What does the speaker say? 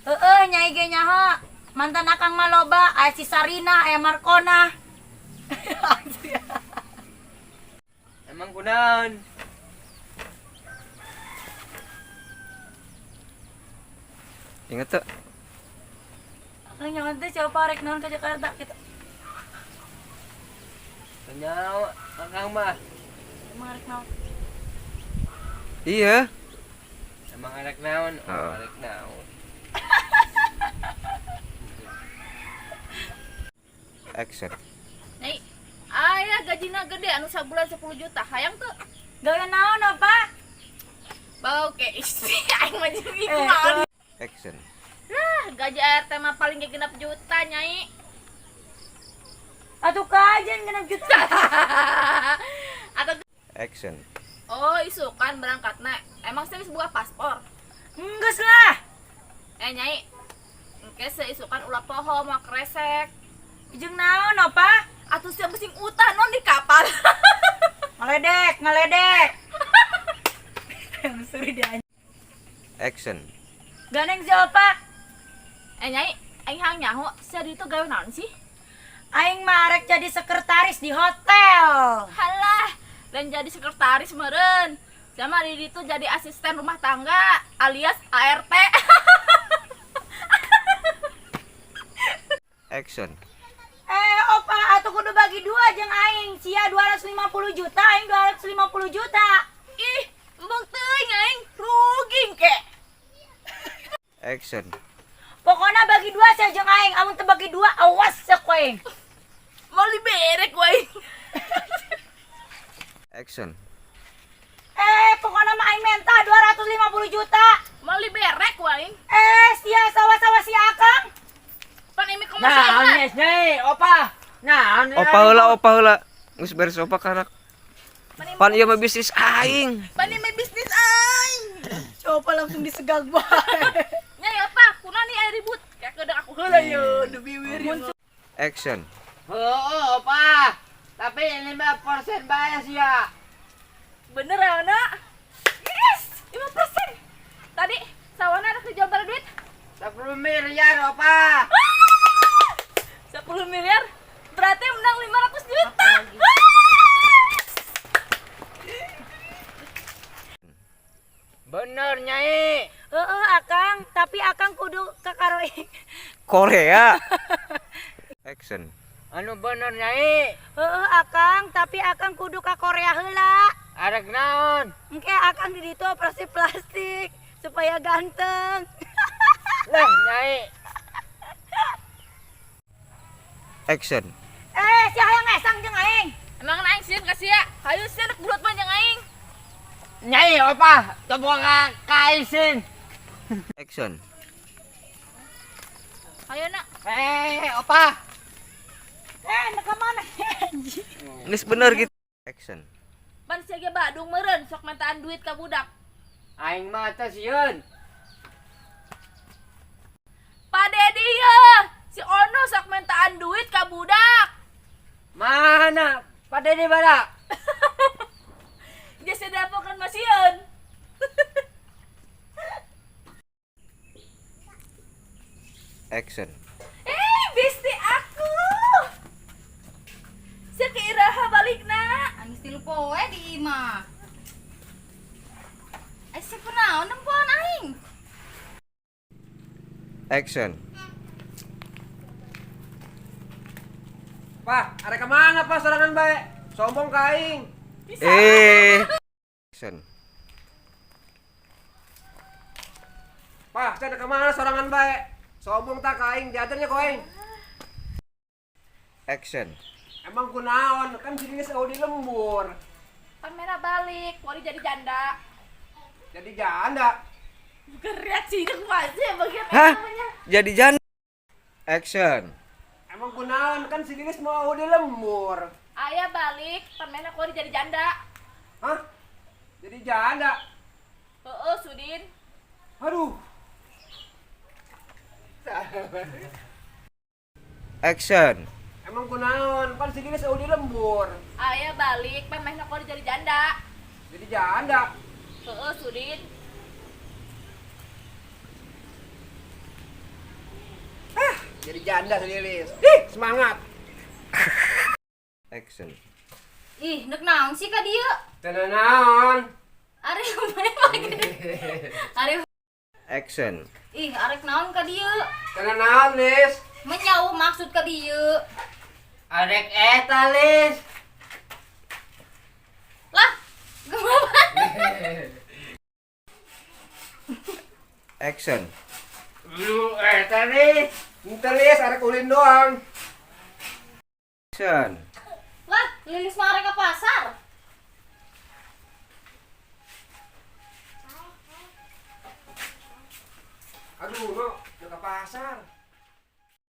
Heeh, Nyai ge nyaho. Mantan Akang mah loba, aya si Sarina, aya Markona. Emang kunaon? Ingat tuh. Akang nyaman teh siapa rek naon ke Jakarta gitu. Nyawa Akang mah. Emang rek naon? Iya. Emang arek naon? Oh, Heeh. arek naon. Action. Nyai, aya gajina gede anu sabulan 10 juta, hayang tuh. Gawe naon apa? Bau ke istri aing mah jeung Eh, kumaha. Action. Lah, gaji ART mah paling ge 6 juta, Nyai. Atuh kajen 6 juta. Atau Action. oh, isukan berangkatna. Emang saya geus buka paspor? Enggeus lah. Eh, Nyai. Engke seisukan ulah poho mau kresek. Jeung naon apa? Atuh sia bising utah non di kapal. Ngaledek, ngaledek. Yang suri dia. Action. Gandeng siapa? Eh, Nyai, aing hayang nyaho, sia di itu gawe naon sih? Aing mah arek jadi sekretaris di hotel. Halah, dan jadi sekretaris meren. Sama di itu jadi asisten rumah tangga alias ART. Action. Eh, opa, atuh kudu bagi dua jeung aing. Sia 250 juta, aing 250 juta. Ih, embung teuing aing, rugi ke. Action. Pokoknya bagi dua sia jeung aing, amun teu bagi dua awas sia ku aing. Mau diberek wae. Action. Eh, pokoknya mah aing menta 250 juta. Mau diberek wae. Eh, sia sawa-sawa si Akang. Pan ini komersial Nah, mah. Nyai, opa. Nah, Opa heula, opa heula. Geus beres opa karak. Pan ieu mah bisnis aing. Pan ini bisnis aing. Coba langsung disegag bae. Nyai apa? Kuna nih aya ribut. Kayak kedeng aku heula ye, nu biwir ye. Action. Heeh, opa. Tapi 5% bae sia. Bener ya, nak? Yes, 5%. Tadi sawana ada dijual berapa duit? 10 miliar, opa. 10 miliar. Berarti menang 500 juta. Bener, Nyai. Heeh, Akang, tapi Akang kudu ke Karoi. Korea. Action. Anu bener, Nyai. Heeh, Akang, tapi Akang kudu ke Korea heula. Arek naon? Engke Akang di ditu operasi plastik supaya ganteng. Lah, Nyai. Action. Eh, si hayang ngesang jeung aing. Emang aing sieun ka sia? Hayu sia rek belut mah jeung aing. Nyai, opa. Coba ka kaisin. Action. Hayu nak. Eh, opa. Eh, nak ke mana? Geus bener gitu. Action. Pan sia ge badung meureun sok mintaan duit ka budak. Aing mah teu sieun. Pak Dedi ya, si Ono sok mintaan duit ka budak. Mana? Pak Dedi bara. Dia sedapokan masieun. Action. Eh, besti aku. Sia ke iraha balikna. Angis 3 poe di imah. Eh, sia kunaon nempoan aing? Action. Pak, arek kemana Pak sorangan bae? Sombong ka aing. Eh. Action. Pak, saya kemana sorangan bae? Sombong tak ka aing, diajarnya ku aing. Action. Emang kunaon? Kan jadinya saudi lembur. Pan merah balik, wali jadi janda. Jadi janda. Bukan reaksinya kumaha sih bagian Hah? namanya. Jadi janda. Action. Emang kunaon kan si Lilis mau di lembur. Ayah balik, pamehna Kori jadi janda. Hah? Jadi janda. Heeh, Sudin. Aduh. Action. Emang kunaon kan si Lilis mau di lembur. Ayah balik, pamehna Kori jadi janda. Jadi janda. Heeh, Sudin. Jadi janda si Lilis. Ih, semangat. Action. Ih, nek naon sih ka dieu? Teu naon. Ari mana lagi? Ari Action. ih, arek naon ka dieu? Teu naon, Lis. Menyau maksud ka dieu. Arek eta, Lis. Lah, kumaha? Action. Lu eta, Lis. Ente, Lis, arek ulin doang. Action. Lah, Lilis mah arek ka pasar. Aduh, no, ke pasar.